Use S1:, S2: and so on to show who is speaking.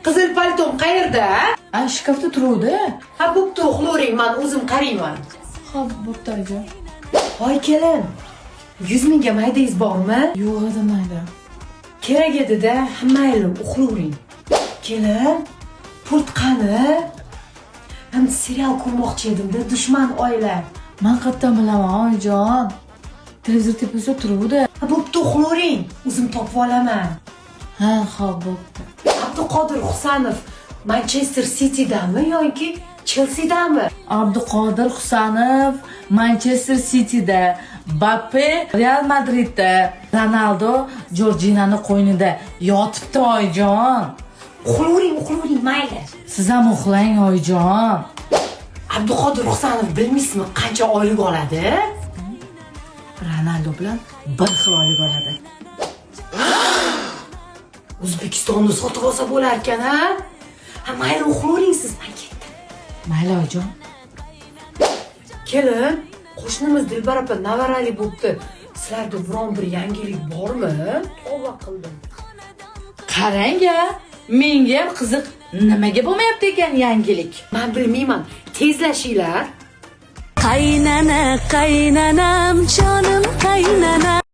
S1: Qizil paltom qayerda?
S2: A, shkafda turuvdi.
S1: Ha, bo'pti, uxlavering, man o'zim qarayman.
S2: Xo'p, bo'pti, oyijon.
S1: Voy kelin, 100 mingga maydangiz bormi?
S2: Yo'q edi mayda.
S1: Kerak edi-da. Mayli, uxlavering. Kelin, pult qani? Man serial ko'rmoqchi edimda, "Dushman oila".
S2: Man qayerdan bilaman, oyijon? Televizor tepasida turuvdi.
S1: Ha, bo'pti, uxlavering, o'zim topib olaman.
S2: Ha, xo'p, bo'pti.
S1: Abduqodir Husanov Manchester Citydami yoki Chelsidami?
S2: Abduqodir Husanov Manchester Cityda, Mbappe Real Madridda, Ronaldo Jorjinani qo'ynida yotibdi, oyijon.
S1: Uxlavering, uxlavering, mayli.
S2: Siz ham uxlang, oyijon.
S1: Abduqodir Husanov, bilmaysizmi, qancha oylik oladi?
S2: Ronaldo bilan bir xil oylik oladi.
S1: O'zbekistonni sotib olsa bo'larkan, a? Ha, mayli, uxlavering siz, man ketdim.
S2: Mayli, oyijon.
S1: Kelin, qo'shnimiz Dilbar opa nevarali bo'pti. Sizlarda biron bir yangilik bormi? Tavba qildim.
S2: Qarang a, menga ham qiziq, nimaga bo'lmayapti ekan yangilik?
S1: Man bilmayman, tezlashinglar.
S3: Qaynana, qaynanam, jonim qaynana.